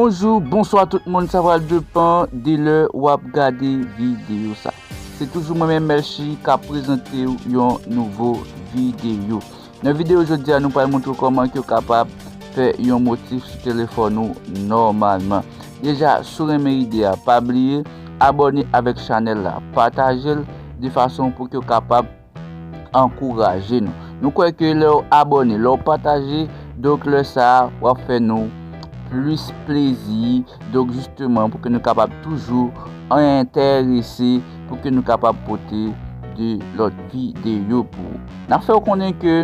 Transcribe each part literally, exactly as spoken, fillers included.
Bonjou, bonswa tout moun, sa pral depann de lè w ap gade videyo sa. Se toujou mwen menm Melchie k ap prezante w yon nouvo videyo. Nan videyo jodi a, nou pral montre w kòman ke w kapab fè yon motif sou telefòn ou nòmalman. Deja, si w renmen ide a, pa bliye abòne avèk chanèl la, pataje l de fason pou ke w kapab ankouraje nou. Nou kwè ke lè w abòne, lè w pataje, donk lè sa a, w ap fè nou plis plezi, donk jisteman pou ke nou kapab toujou enterese, pou ke nou kapab pote de lòt videyo pou ou. N ap fè w konnen ke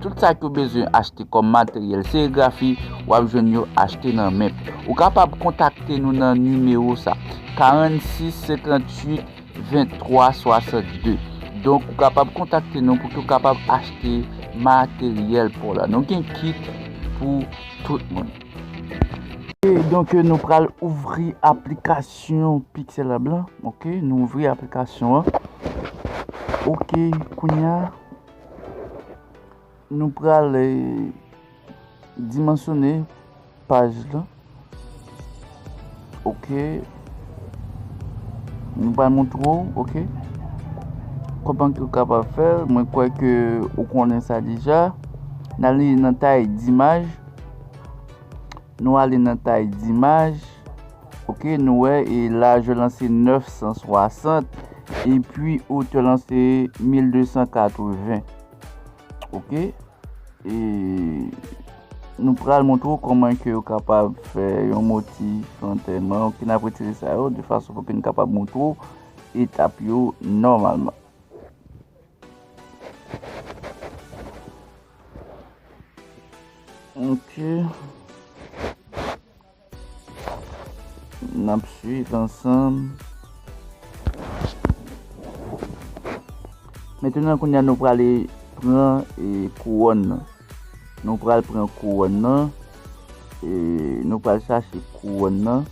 tout sa ke w bezwen achte kòm materyèl serigrafi, w ap jwenn yo achte nan men. Ou kapab kontakte nou nan nimewo sa, karannsis senkantuit venntwa swasannde. Donk, ou kapab kontakte nou pou ke w kapab achte materyèl pou la. Nou gen kit pou tout moun. E donk, nou pral ouvri aplikasyon Pixelab la. Ok, nou ouvri aplikasyon an. Ok, kounye a, nou pral, eh, dimansyone paj la. Ok. Nou pral montre w, ok, kòman ke w kapab fè l. Mwen kwè ke ou konnen sa deja. N ale nan tay dimaj. Nou ale nan tay dimaj. Ok, nou wè, e lajè lan se nèf san swasant, epi otè lan se mil de san katreven. Ok? E nou pral montre w kòman ke w kapab fè yon motif antèman. Ok, n ap retire sa yo de fason pou ke n kapab montre w etap yo nòmalman. Ok. N ap swiv ansanm. Mentnan, kounye a, nou prale pran, e, kouwòn nan. Nou pral pran kouwòn nan. E nou pral chache kouwòn nan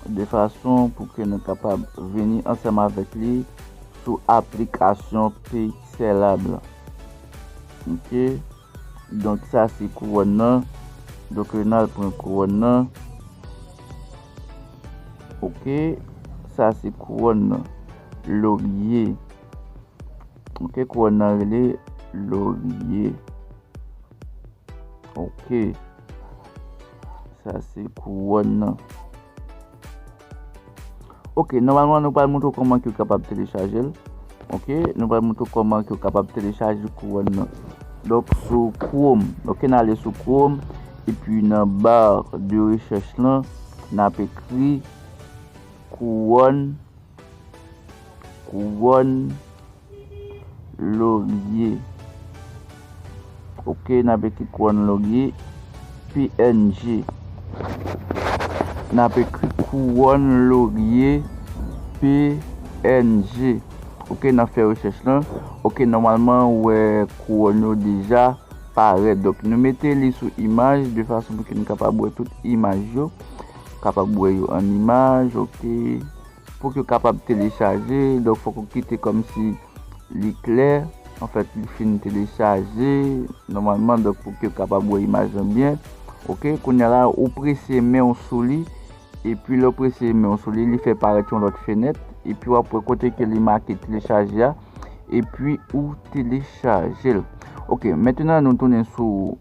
de fason pou ke nou kapab vini ansanm avèk li sou aplikasyon Pixelab la. Ok. Donk, sa se kouwòn nan. Donk, n al pran kouwòn nan. Ok. Sa se kouwòn nan. Lorye. Ok, kouwòn nan rele lorye. Ok. Sa se kouwòn nan. Ok, nòmalman, nou pral montre w kòman ke w kapab telechaje l. Ok, nou pral montre w kòman ke w kapab telechaje kouwòn nan. Donk, sou Chrome. Ok, n ale sou Chrome. Epi nan bar de rechèch lan, n ap ekri kouwòn, kouwòn lorye. Ok, n ap ekri kouwòn lorye, P N G. N ap ekri kouwòn lorye, P N G. Ok, n ap fè rechèch lan. Ok, nòmalman, ou wè kouwòn yo deja parèt. Donk, nou mete li sou imaj de fason pou ke nou kapab wè tout imaj yo. Kapab wè yo an imaj, ok. Pou ke w kapab telechaje, donk fòk ou kite kòmsi li klè. Anfèt, li fin telechaje nòmalman, donk pou ke w kapab wè imaj lan byen. Ok, kounye a la, ou prese men w sou li, epi lè w prese men w sou li, li fè parèt yon lòt fenèt, epi w ap wè kote ke li make telechaje a, epi ou telechaje l. Ok, mentnan nou tounen sou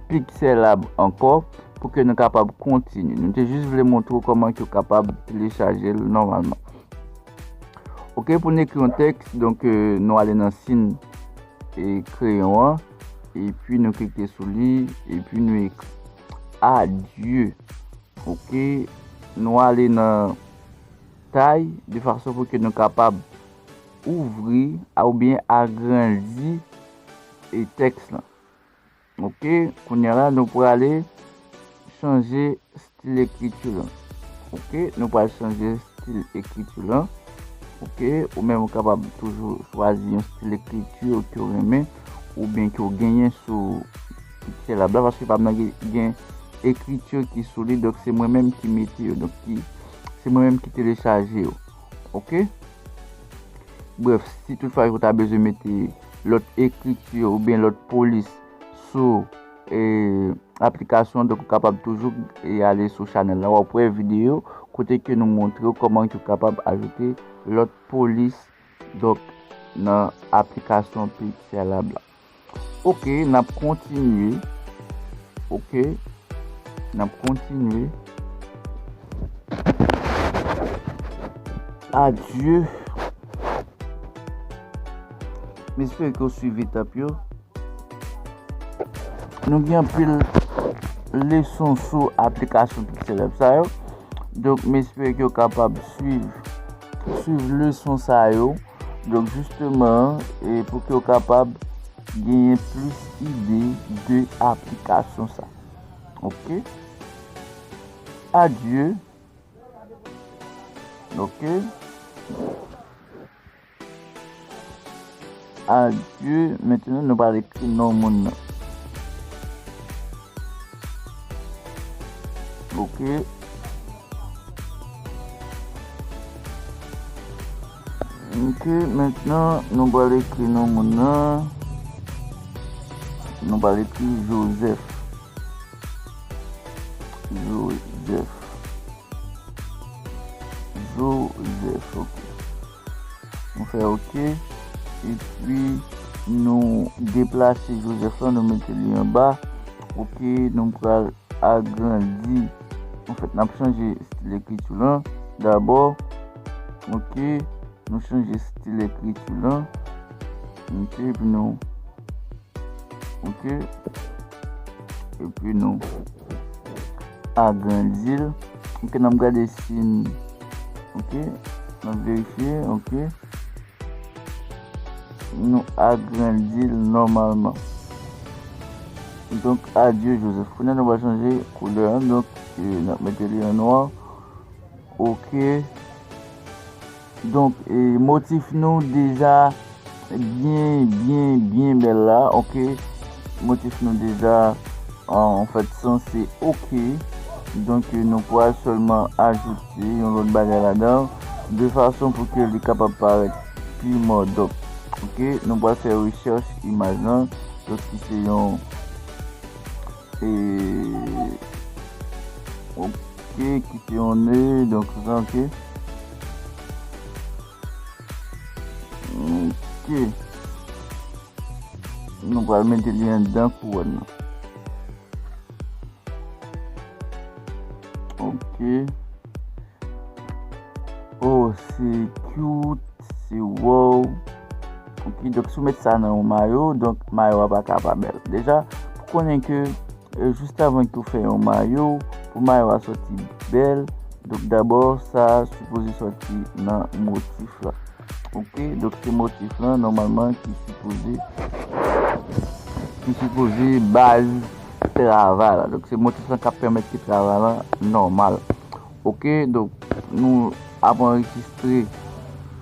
Pixelab ankò pou ke nou kapab kontinye. Nou te jis vle montre w kòman ke w kapab telechaje l nòmalman. Ok, pou n ekri yon tèks, donk, eh, nou ale nan siy, eh, kreyon an, epi nou klike sou li, epi nou ekri adye. Ok, nou ale nan tay, de fason pou ke nou kapab ouvri a, oubyen agrandi, e, tèks lan. Ok, kounye a la, nou prale chanje stil ekriti lan. Ok, nou pral chanje stil ekriti lan. Ok, ou menm ou kapab toujou chwazi yon stil ekriti ke w renmen, oubyen ke w genyen sou Pixelab la, paske pa m nan gen, gen ekriti ki sou li, donk se mwen menm ki mete yo, donk ki, se mwen menm ki telechaje yo. Ok? Brèf, si toutfwa ou ta bezwen mete lòt ekriti oubyen lòt polis sou, eh, aplikasyon, donk ou kapab toujou e ale sou chanèl la, w ap wè videyo kote ke nou montre w kòman ke w kapab ajoute lòt polis, donk, nan aplikasyon Pixelab la. Ok, n ap kontinye. Ok, n ap kontinye. Adye. M espere ke w swiv etap yo. Nou gen anpil leson sou aplikasyon Pixelab sa yo. Donk, m espere ke w kapab swiv, swiv leson sa yo. Donk, jisteman, e pou ke w kapab genyen plis ide de aplikasyon sa. Ok? Adye. Ok. Adye. Mentnan, nou pral ekri non moun nan. Ok. Ok, mentnan, nou pral ekri non moun nan. Nou pral ekri Joseph. Joseph. Joseph, ok. Nou fè ok. Epi, nou deplase Joseph la, nou mete li anba. Ok, nou pral agrandi. Anfèt, n ap chanje estil ekriti lan. Dabò, ok, nou chanje estil ekriti lan. Ok, epi nou Ok. Epi nou agrandi l. Ok, n ap gade si n, ok, n ap verifye, ok. Nou agrandi l nòmalman. Donk, adye Joseph. Kounye a nou va chanje koulè an. Donk, e, n ap mete li an nwa. Ok. Donk, e, motif nou deja byen, byen, byen bèl la, ok. Motif nou deja, an, anfèt, sanse ok. Donk, e, nou pral sèlman ajoute yon lòt bagay ladan, de fason pou ke li kapab parèt pi mòdòp. Ok, nou pral fè rechèch imaj lan, donk, ki se yon, e, ok, ki se yon ne, donk, sa, ok. Ok. Nou pral mete li anndan kouwòn nan. Ok. Oh, se cute, se wow. Ok, donk si w met sa nan yon mayo, donk mayo a pa ka pa bèl. Deja, pou konnen ke, e, jis avan ke w fè yon mayo, pou mayo a sòti bèl, donk dabò, sa sipoze sòti nan motif la. Ok, donk se motif lan nòmalman ki sipoze, ki sipoze baz travay la. Donk se motif lan k ap pèmèt ke travay lan nòmal. Ok, donk nou ap anrejistre,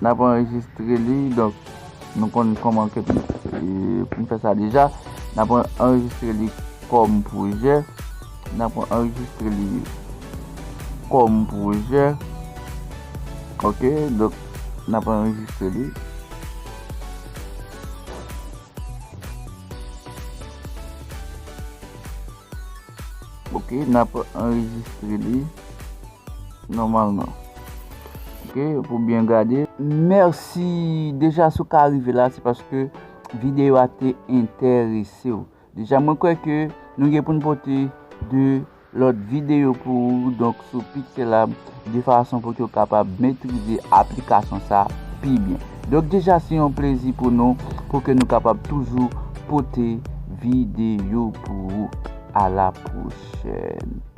n ap anrejistre li, donk nou konn kòman ke, e, pou n fè sa deja. N ap anrejistre li kòm pwojè. N ap anrejistre li kòm pwojè. Ok, donk, n ap anrejistre li. Ok, n ap anrejistre li nòmalman. Ok, pou byen gade. Mèsi deja si w ka rive la, se paske videyo a te enterese w. Deja, mwen kwè ke nou gen pou n pote de lòt videyo pou ou, donk sou Pixelab, de fason pou ke w kapab metrize aplikasyon sa pi byen. Donk, deja, se yon plezi pou nou, pou ke nou kapab toujou pote videyo pou ou. A la pwochèn.